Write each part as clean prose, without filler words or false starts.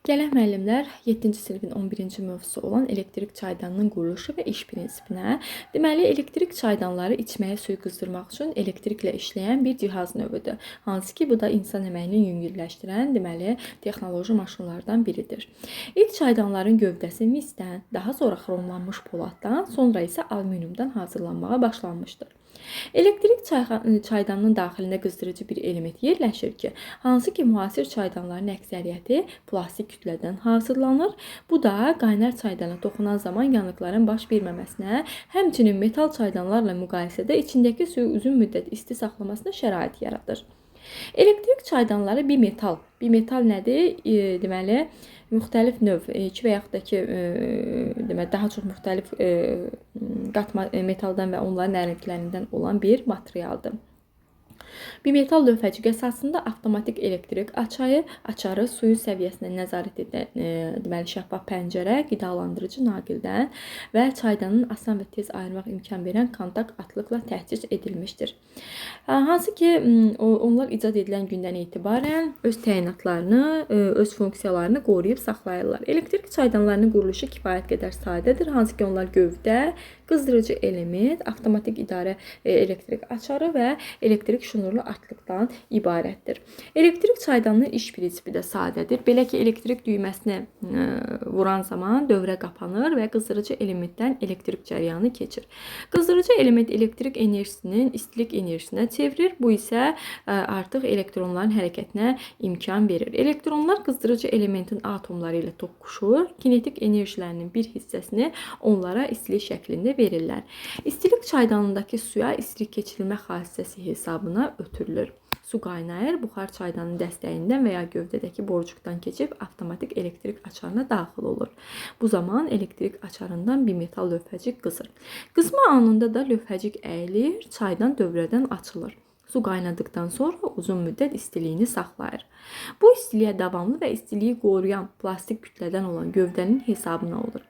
Gələk müəllimlər 7-ci sinifin 11-ci mövzusu olan elektrik çaydanının quruluşu və iş prinsipinə. Deməli, elektrik çaydanları içməyə suyu qızdırmaq üçün elektriklə işləyən bir cihaz növüdür. Hansı ki, bu da insan əməyini yüngülləşdirən, deməli, texnoloji maşınlardan biridir. İlk çaydanların gövdəsi misdən, daha sonra xromlanmış poladdan, sonra isə alüminiumdan hazırlanmağa başlanmışdır. Elektrik çaydanının daxilində qızdırıcı bir element yerləşir ki, hansı ki müasir çaydanların əksəriyyəti plastik kütlədən hazırlanır. Bu da qaynar çaydana toxunan zaman yanıqların baş verməməsinə, həmçinin metal çaydanlarla müqayisədə içindəki suyu uzun müddət isti saxlamasına şərait yaradır. Elektrik çaydanları bimetal. Bimetal nədir? Deməli, müxtəlif növ, iki və yaxud da ki, deməli, daha çox müxtəlif qatma metaldan və onların ərintilərindən olan bir materialdır. Bimetal lövhəcik əsasında avtomatik elektrik açarı suyun səviyyəsinə nəzarət edən deməli, şəffaf pəncərə, qidalandırıcı naqildən və çaydanın asan və tez ayırmaq imkan verən kontakt atlıqla təchiz edilmişdir. Hansı ki, onlar icad edilən gündən etibarən öz təyinatlarını, öz funksiyalarını qoruyub saxlayırlar. Elektrik çaydanlarının quruluşu kifayət qədər sadədir. Hansı ki, onlar gövdə, qızdırıcı element, avtomatik idarə elektrik açarı və elektrik şnurlu atlıqdan ibarətdir. Elektrik çaydanının iş prinsipi də sadədir. Belə ki, elektrik düyməsini vuran zaman dövrə qapanır və qızdırıcı elementdən elektrik cərəyanı keçir. Qızdırıcı element elektrik enerjisinin istilik enerjisinə çevirir. Bu isə artıq elektronların hərəkətinə imkan verir. Elektronlar qızdırıcı elementin atomları ilə toqquşur. Kinetik enerjilərinin bir hissəsini onlara istilik şəklində verirlər. İstilik çaydanındakı suya istilik keçirilmə xassəsi hesabına ötürülür. Su qaynayır, buxar çaydanın dəstəyindən və ya gövdədəki borucuqdan keçib avtomatik elektrik açarına daxil olur. Bu zaman elektrik açarından bimetal lövhəcik qızır. Qızma anında da lövhəcik əyilir, çaydan dövrədən açılır. Su qaynadıqdan sonra uzun müddət istiliyini saxlayır. Bu istiliyə davamlı və istiliyi qoruyan plastik kütlədən olan gövdənin hesabına olur.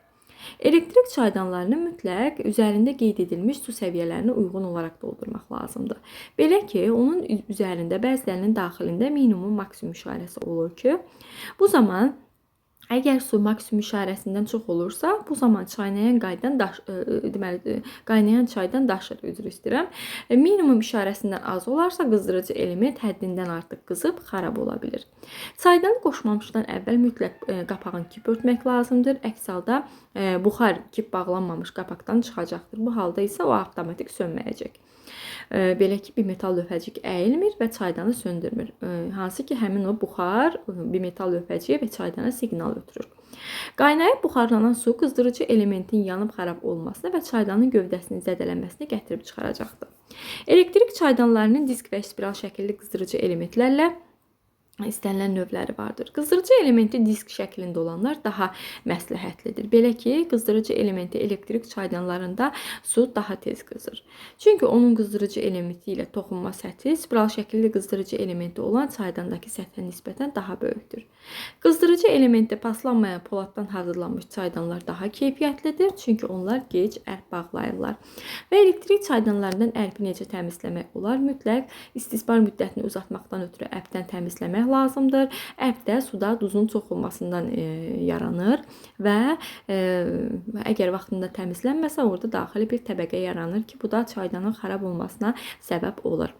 Elektrik çaydanlarını mütləq üzərində qeyd edilmiş su səviyyələrinə uyğun olaraq doldurmaq lazımdır. Belə ki, onun üzərində bəzilərinin daxilində minimum, maksimum işarəsi olur ki, bu zaman əgər su maksimum işarəsindən çox olursa, bu zaman çaynayan qaydan daş, deməli, qaynayan çaydan daşır, üzr istəyirəm. Minimum işarəsindən az olarsa, qızdırıcı element həddindən artıq qızıb xarab ola bilir. Çaydanı qoşmamışdan əvvəl mütləq qapağın kip örtmək lazımdır. Əks halda buxar kip bağlanmamış qapaqdan çıxacaqdır. Bu halda isə o avtomatik sönməyəcək. Belə ki, bimetal lövhəcik əyilmir və çaydanı söndürmür. Hansı ki, həmin o buxar bimetal lövhəciyə və çaydana siqnal ötürür. Qaynayıb buxarlanan su qızdırıcı elementin yanıb xarab olmasına və çaydanın gövdəsinin zədələnməsinə gətirib çıxaracaqdır. Elektrik çaydanlarının disk və spiral şəkilli qızdırıcı elementlərlə istənilən növləri vardır. Qızdırıcı elementi disk şəklində olanlar daha məsləhətlidir. Belə ki, qızdırıcı elementi elektrik çaydanlarında su daha tez qızır. Çünki onun qızdırıcı elementi ilə toxunma səthi spiral şəkilli qızdırıcı elementi olan çaydandakı səthə nisbətən daha böyükdür. Qızdırıcı elementi paslanmayan poladdan hazırlanmış çaydanlar daha keyfiyyətlidir. Çünki onlar gec ərp bağlayırlar. Və elektrik çaydanlarından ərpi necə təmizləmək olar? Mütləq istismar müddətini uzatmaqdan ötürü ərpdən təmizləmək lazımdır. Ərp də suda duzun çox olmasından yaranır və əgər vaxtında təmizlənməsə, orada daxili bir təbəqə yaranır ki, bu da çaydanın xarab olmasına səbəb olur.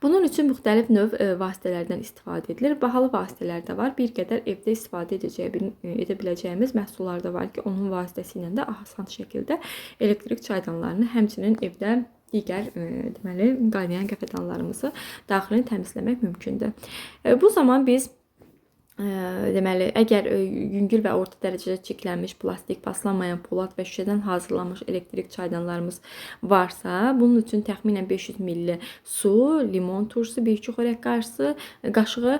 Bunun üçün müxtəlif növ vasitələrdən istifadə edilir. Bahalı vasitələr də var. Bir qədər evdə istifadə edə biləcəyimiz məhsullar da var ki, onun vasitəsilə də asan şəkildə elektrik çaydanlarını, həmçinin evdə digər deməli, qaynayan qəfədanlarımızı daxilini təmizləmək mümkündür. Bu zaman biz deməli, əgər yüngül və orta dərəcədə çirklənmiş plastik, paslanmayan polad və şüşədən hazırlanmış elektrik çaydanlarımız varsa, bunun üçün təxminən 500 ml su, limon turşusu, 1-2 xörək qaşığı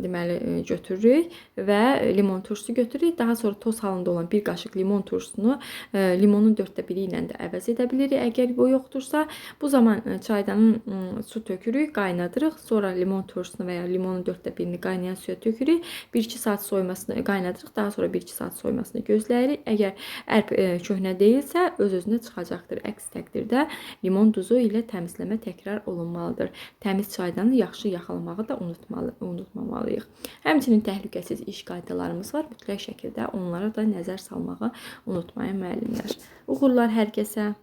deməli, götürürük və limon turşusu götürürük. Daha sonra toz halında olan bir qaşıq limon turşusunu limonun 1/4 ilə də əvəz edə bilirik. Əgər bu yoxdursa, bu zaman çaydanın su tökürük, qaynadırıq. Sonra limon turşusunu və ya limonun 1/4-ni qaynadırıq. Qaynayan suya tökürük. 1-2 saat soyumasını qaynadırıq. Daha sonra 1-2 saat soyumasını gözləyirik. Əgər ərp köhnə deyilsə, öz-özünə çıxacaqdır. Əks təqdirdə limon duzu ilə təmizləmə təkrar olunmalıdır. Təmiz çaydanı yaxşı yaxalamağı da unutmamalıyıq. Həmçinin təhlükəsiz iş qaydalarımız var. Mütləq şəkildə onlara da nəzər salmağı unutmayın müəllimlər. Uğurlar hər kəsə.